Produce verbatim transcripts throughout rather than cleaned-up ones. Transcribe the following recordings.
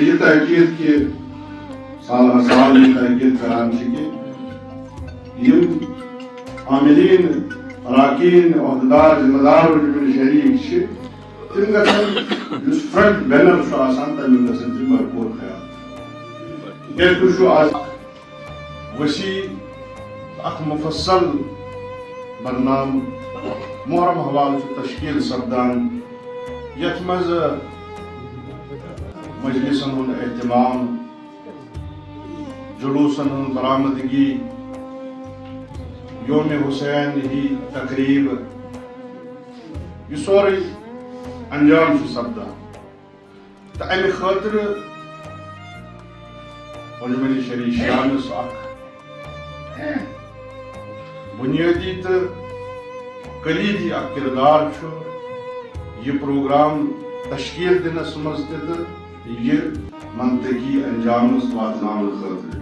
یہِ تاکید کہِ سالہ سال یہِ تاکید کران چھِ کہِ یِم عاملین، اراکین، عہدیدار، ذمہ دار یِمن شریک چھِ، تِم گژھن، یُس فرنٹ بینر چھُ آسان، تَمیُک گژھن تِم بھرپوٗر خیال تھاوٕنۍ۔ تِکیازِ تُہۍ چھِو آز وسیع اکھ مفصل برنامہٕ محرم حوالہٕ چھُ تشکیل سپدان، یتھ منٛز مجلسن ہُنٛد اہتمام، جلوسن ہُنٛد برآمدگی، یوم حسین ہی تقریب، یہِ سورُے انجام چھُ سپدان۔ تہٕ امہِ خٲطرٕ انجمن شریف شیعانس اکھ بنیٲدی تہٕ کلیدی اکھ کردار چھُ یہِ پروگرام تشکیل دِنس منٛز تہِ تہٕ یہِ منطقی انجامس واتناونہٕ خٲطرٕ۔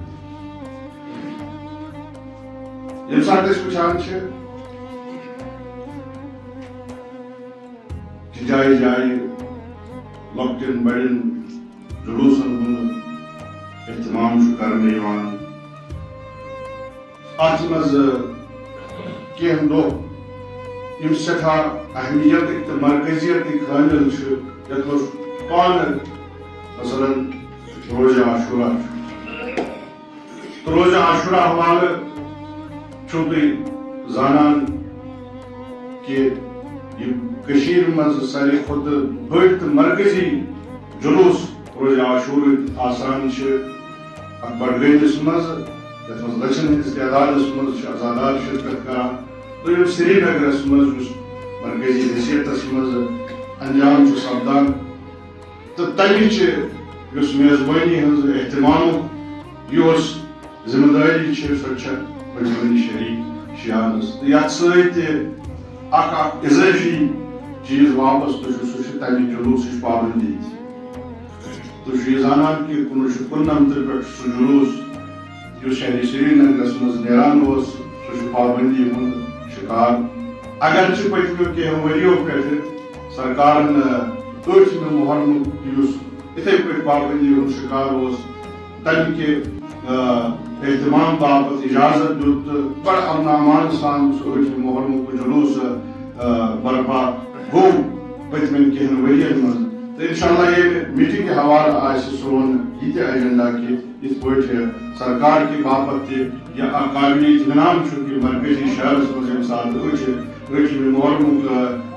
ییٚمہِ ساتہٕ أسۍ وٕچھان چھِ کہِ جایہِ جایہِ لۄکٹٮ۪ن بڑٮ۪ن جلوسن ہُنٛد اہتمام چھُ کرنہٕ یِوان۔ اتھ منٛز کینٛہہ دۄہ یِم سٮ۪ٹھاہ اہمیتٕکۍ تہٕ مرکزیتٕکۍ حٲمل چھِ، یتھ منٛز پانہٕ مثلاً روزِ عاشورہ چھُ۔ تہٕ روزِ عاشورہ حوالہٕ چھِو تُہۍ زانان کہِ یِم کٔشیٖرِ منٛز ساروی کھۄتہٕ بٔڑۍ تہٕ مرکزی جلوس روزِ عاشورٕکۍ آسان چھِ اَتھ بڈگٲمِس منٛز، یَتھ منٛز لَچھَن ہٕنٛدِس تعدادَس منٛز چھِ عزادار شرکت کران۔ دوٚیِم سرینگرَس منٛز یُس مرکزی حیثیتَس منٛز انجام چھُ سپدان، تہٕ تَمِچ یُس میزبٲنی ہٕنٛز اہتمامُک یۄس ذمہٕ دٲری چھِ، سۄ چھےٚ مجموعی شریک شیعانس۔ تہٕ یَتھ سۭتۍ تہِ اکھ اکھ اضٲفی چیٖز واپس تُلِو، سُہ چھُ تَمہِ جلوسٕچ پابندی تہِ۔ تُہۍ چھِو یہِ زانان کہِ کُنوُہ شیٚتھ کُننَمتہٕ پٮ۪ٹھ چھُ سُہ جلوس یُس شہرِ سرینگرس منٛز نیران اوس، سُہ چھُ پابندی ہُنٛد شکار۔ اگرچہِ پٔتمیو کینٛہہ ؤرِیو پٮ۪ٹھٕ سرکارن، آ، ٲٹھمہِ محرمُک یُس یِتھے پٲٹھۍ پابندی ہُنٛد شکار اوس، تَمہِ کہِ، آ، اہتمام باپتھ اجازت دیُت تہٕ بڑٕ امن امان سان سُہ ٲٹھمہِ محرمُک جلوس، آ، برپا گوٚو پٔتمٮ۪ن کینٛہَن ؤرِین منٛز۔ تہٕ انشاءاللہ ییٚمہِ میٹنگ کہِ حوالہٕ آسہِ سون یہِ تہِ ایجنڈا کہِ یِتھ پٲٹھۍ سرکار کہِ باپتھ تہِ یا اکھ قابل اطمینان چھُ کہِ مرکزی شہرس منٛز ییٚمہِ ساتہٕ أچھ، أچھ محرمُک، آ،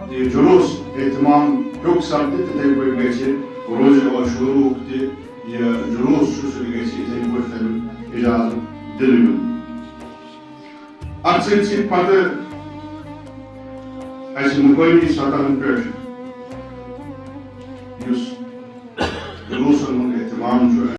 یہِ جلوس اہتمام ہیوٚک سپدِ، تِتھے پٲٹھۍ گژھِ روزِ عاشورہُک تہِ یہِ جلوس چھُ، سُہ تہِ گژھِ یِتھے پٲٹھۍ تَمیُک اجازت دِنہٕ یُن۔ اَتھ سۭتۍ سۭتۍ پتہٕ اَسہِ مقٲمی سطحن پٮ۪ٹھ